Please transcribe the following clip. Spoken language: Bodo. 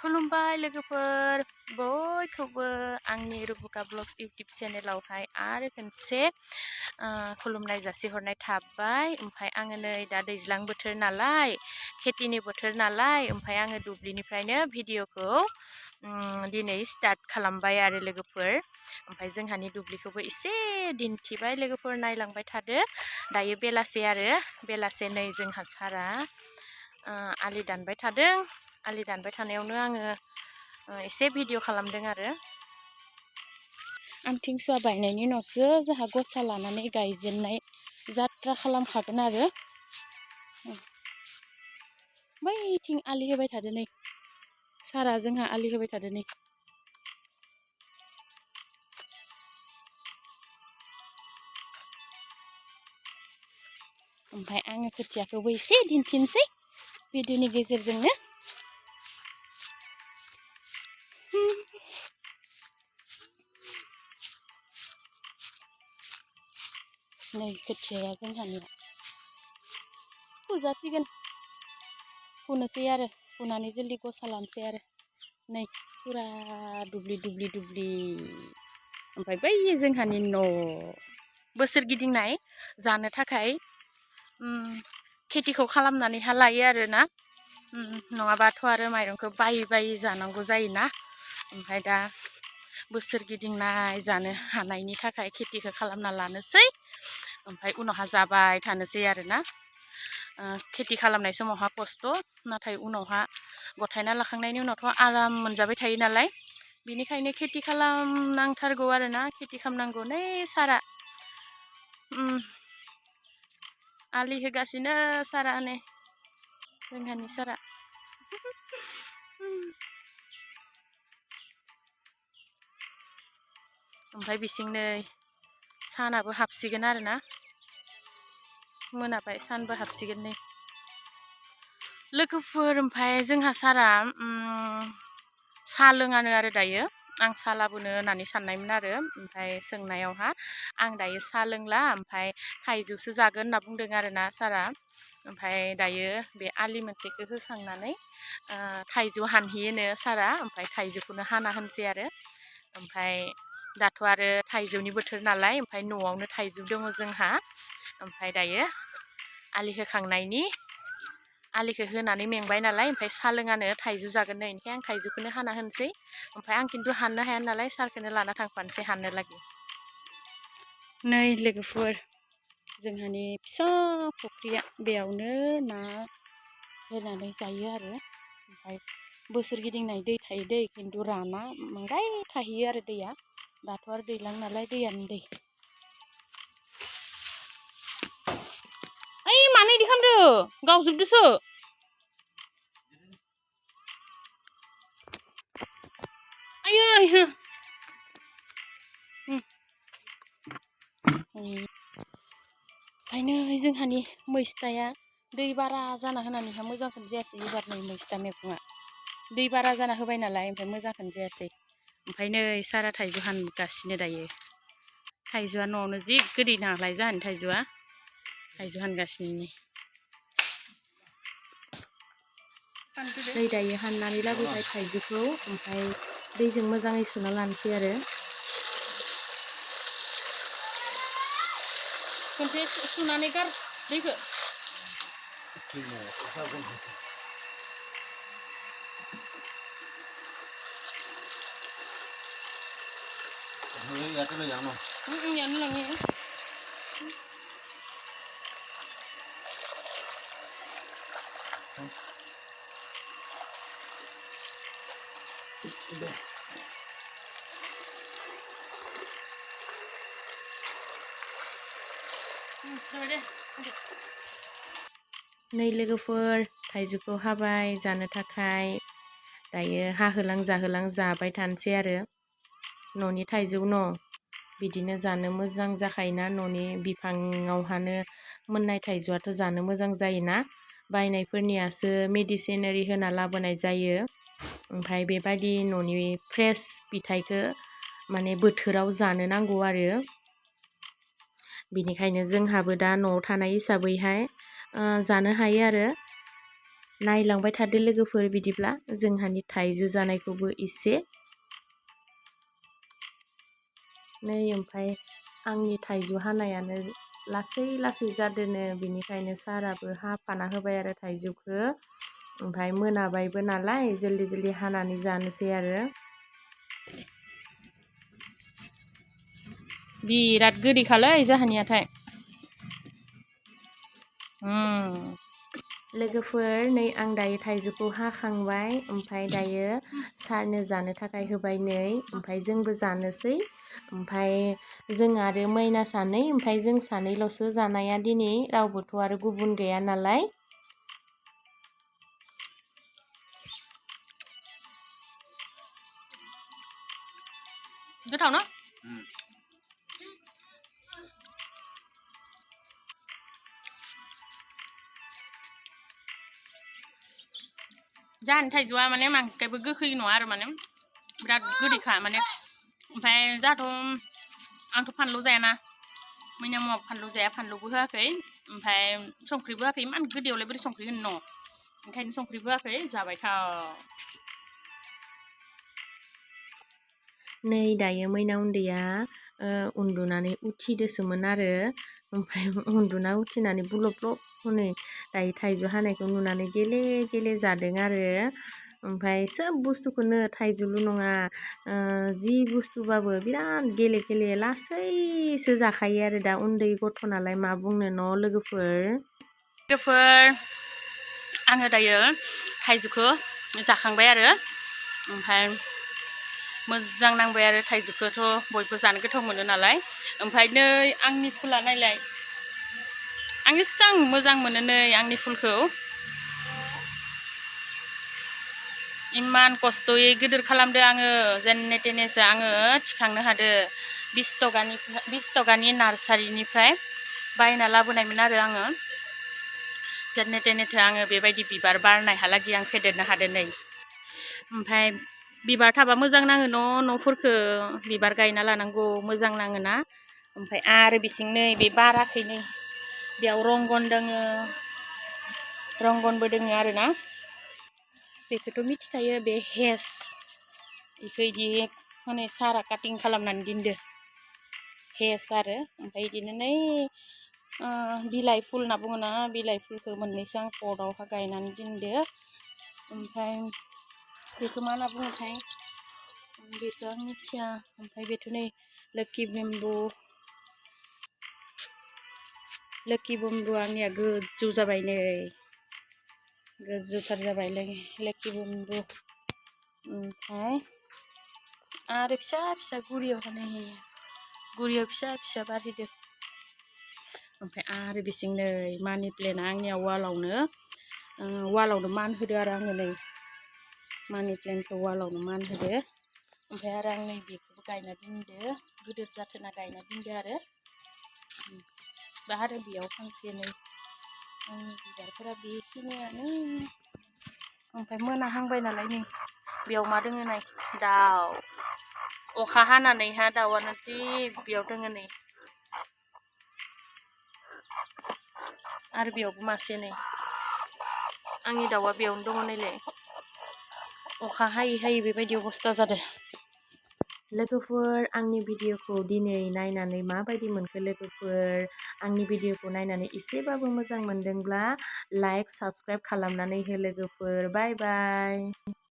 खुलुमबाय लोगोफोर बयखौबो आंनि रुबुका ब्लग्स इउटिउब चेनेलावहाय आरो खनसे खुलुमनाय जासिहरनाय थाबाय। ओमफ्राय आङो नै दा दैज्लां बोथोर नालाय खेथिनि बोथोर नालाय ओमफ्राय आङो दुब्लिनिफ्रायनो भिडिअखौ दिनै स्टार्ट खालामबाय आरो लोगोफोर। ओमफ्राय जोंहानि दुब्लिखौबो एसे दिन्थिबाय लोगोफोर, नायलांबाय थादो। दायो बेलासे आरो बेलासे नै जोंहा सारा आलि दानबाय थादों। आलि दानबाय थानायावनो आङो एसे भिडिअ खालामदों आरो। आमथिसुवा बायनायनि उनावसो जोंहा गसा लानानै गायजेननाय जात्रा खालामखागोन आरो। बैथिं आलि होबाय थादो नै सारा, जोंहा आलि होबाय थादो नै। ओमफ्राय आङो खोथियाखौबो एसे दिन्थिनोसै भिडिअनि गेजेरजोंनो। नै खोथियाया जोंहानिया फुजासिगोन, फुनोसै आरो फुनानै जल्दि गसा लानोसै आरो। नै फुरा दुब्लि दुब्लि दुब्लि। ओमफ्राय बै जोंहानि न' बोसोर गिदिंनाय जानो थाखाय खेथिखौ खालामनानैहा लायो आरो ना। नङाबाथ' आरो माइरंखौ बायै बायै जानांगौ जायोना। ओमफ्राय दा बोसोर गिदिंनाय जानो हानायनि थाखाय खेथिखौ खालामना लानोसै। ओमफ्राय उनावहा जाबाय थानोसै आरोना। खेथि खालामनाय समावहा खस्थ', नाथाय उनावहा गथायना लाखांनायनि उनावथ' आराम मोनजाबाय थायो नालाय। बिनिखायनो खेथि खालामनांथारगौ आरोना, खेथि खालामनांगौ। नै सारा आलि होगासिनो सारा, नै जोंहानि सारा। ओमफ्राय बिसिं नै सानाबो हाबसिगोन आरोना, मोनाबाय सानबो हाबसिगोन नै लोगोफोर। ओमफ्राय जोंहा सारा साहा लोङानो आरो दायो। आं साहा लाबोनो होननानै साननायमोन आरो, ओमफ्राय सोंनायावहा आं दायो साहा लोंला, ओमफ्राय थाइजौसो जागोन होनना बुंदों आरोना सारा। ओमफ्राय दायो बे आलि मोनसेखौ होखांनानै थाइजौ हानहैयोनो सारा। ओमफ्राय थाइजौखौनो हाना होनोसै आरो। ओमफ्राय दाथ' आरो थाइजौनि बोथोर नालाय, ओमफ्राय न'आवनो थाइजौ दङ जोंहा। ओमफ्राय दायो आलि होखांनायनि आलिखौ होनानै मेंबाय नालाय, ओमफ्राय साहा लोङानो थाइजौ जागोननो। ओमफ्राय आं थाइजौखौनो हाना होनोसै। ओमफ्राय आं खिन्थु हाननो हाया नालाय सारखौनो लाना थांफानोसै हाननो लागि। नै लोगोफोर, जोंहानि फिसा फुख्रिया, बेयावनो ना होनानै जायो आरो। ओमफ्राय बोसोर गिदिंनाय दै थायो दै, खिन्थु राना बाङाय थाहैयो आरो दैया। दाथ' आरो दैज्लां नालाय दैयानो दै। ओइ मानो इदि खालामदो, गावजोबदोसो। आयै ओंखायनो जोंहानि मैस्थाया दै बारा जाना होनानैहा मोजांखौनो जायासै एबार। नै मैस्था मैगङा दै बारा जाना होबाय नालाय, ओमफ्राय मोजांखौनो जायासै। ओमफ्राय नै सारा थाइजौ हानगासिनो दायो। थाइजौआ न'आवनो जि गोदै नालाय जोंहानि थाइजौआ, थाइजौ हानगासिनो। नै दायो हाननानै लाबोबाय थाइजौखौ, ओमफ्राय दैजों मोजाङै सुना लानोसै आरो। खनसे सुनानै गार दैखौ। यानो लाङो। नै लोगोफोर, थाइजौखौ हाबाय जानो थाखाय। दायो हाहोलां जाहोलां जाबाय थानोसै आरो। न'नि थाइजौ न', बिदिनो जानो मोजां जाखायोना। न'नि बिफाङावहानो मोननाय थाइजौआथ' जानो मोजां जायोना। बायनायफोरनियासो मेडिसिनारि होना लाबोनाय जायो। ओमफ्राय बेबायदि न'नि फ्रेस फिथाइखौ माने बोथोराव जानो नांगौ आरो। बिनिखायनो जोंहाबो दा न'आव थानाय हिसाबैहाय जानो हायो आरो। नायलांबाय थादो लोगोफोर बिदिब्ला जोंहानि थाइजौ जानायखौबो एसे नै ओमफ्राय आंनि थाइजौ हानायानो लासै लासै जादोनो बिनिखायनो साराबो हाफाना होबाय आरो थाइजौखौ ओमफ्राय मोनाबायबो नालाय जल्दि जल्दि हानानै जानोसै आरो बिराद गोदैखालै जोंहानियाथाय लोगोफोर नै आं दायो थाइजौखौ हाखांबाय ओमफ्राय दायो सारनो जानो थाखाय होबाय नै ओमफ्राय जोंबो जानोसै ओमफ्राय जों आरो मैना सानै ओमफ्राय जों सानैल'सो जानाया दिनै रावबोथ' आरो गुबुन गैया नालाय गोथाव ना जाहानि थाइजौआ माने मांखायबो गोखै नङा आरो माने बिराद गोदैखा माने ओमफ्राय जोंहाथ' आंथ' फानलु जायाना मैना मुङा फानलु जाया फानलुबो होआखै ओमफ्राय संख्रिबो होआखै इमान गोदैयावलाय बोरै संख्रि होनो न' ओंखायनो संख्रिबो होआखै जाबाय था नै दायो मैना उन्दैया उन्दुनानै उथिदोसोमोन आरो ओमफ्राय उन्दुना उथिनानै बुलब बुलब हनै दायो थाइजौ हानायखौ नुनानै गेले गेले जादों आरो ओमफ्राय सोब बुस्थुखौनो थाइजौल' नङा जि बुस्थुबाबो बिराद गेले गेले लासैसो जाखायो आरो दा उन्दै गथ' नालाय मा बुंनो न' लोगोफोर आङो दायो थाइजौखौ जाखांबाय आरो ओमफ्राय मोजां नांबाय आरो थाइजौखौथ' बयबो जानो गोथाव मोनो नालाय ओमफ्राय नै आंनि फुला नायलाय आं एसां मोजां मोनो नै आंनि फुलखौ इमान खस्थ'यै गिदिर खालामदो आङो जेने थेनेसो आङो थिखांनो हादो 20 टकानि नार्सारिनिफ्राय बायना लाबोनायमोन आरो आङो जेने थेनेथो आङो बेबायदि बिबार बारनायहालागै आं फेदेरनो हादो नै ओमफ्राय बिबार थाबा मोजां नाङो न'फोरखौ बिबार गायना लानांगौ मोजां नाङोना ओमफ्राय आरो बिथिं नै बे बाराखै नै बेयाव रंगन दोङो रंगनबो दोङो आरोना बेखौथ' मिथिखायो बे हेज बेखौ इदि हनै सारा काटिं खालामनानै दोनदो हेज आरो ओमफ्राय बिदिनो नै बिलाइ फुल होनना बुङोना बिलाइ फुलखौ मोननैसो आं पटआवहा गायनानै दोनदो ओमफ्राय बेखौ मा होनना बुङोथाय बेखौ आं मिथिया ओमफ्राय बेथ' नै लोखि बम्बु आंनिया गोजौ जाबाय नै गोजौथार जाबाय लोखि बम्बु ओमफ्राय आरो फिसा फिसा गुरियाव फिसा फिसा बारहैदो ओमफ्राय आरो बिथिं नै मानि प्लेन्टआ आंनिया वालावनो मान होदो आरो आङो नै मानि प्लेन्टखौ वालावनो मान होदो ओमफ्राय आरो आं नै बेखौबो गायना दोनदो गिदिर जाथोना गायना दोनदो आरो आरो बेयाव फांसे नै आंनि बिबारफोरा बेखिनियानो ओमफ्राय मोनाहांबाय नालाय नै बेयाव मा दोङो नाय दाउ अखा हानानैहा दाउआनो जि बेयाव दोङो नै आरो बेयावबो मासे नै आंनि दाउआ बेयावनो दङ नैलाय अखा हायै हायै बेबायदि अबस्था जादों लोगोफोर आंनि भिडिअखौ दिनै नायनानै माबायदि मोनखो लोगोफोर आंनि भिडिअखौ नायनानै एसेबाबो मोजां मोनदोंब्ला लाइक साबस्क्राइब खालामनानै हो लोगोफोर बाय बाय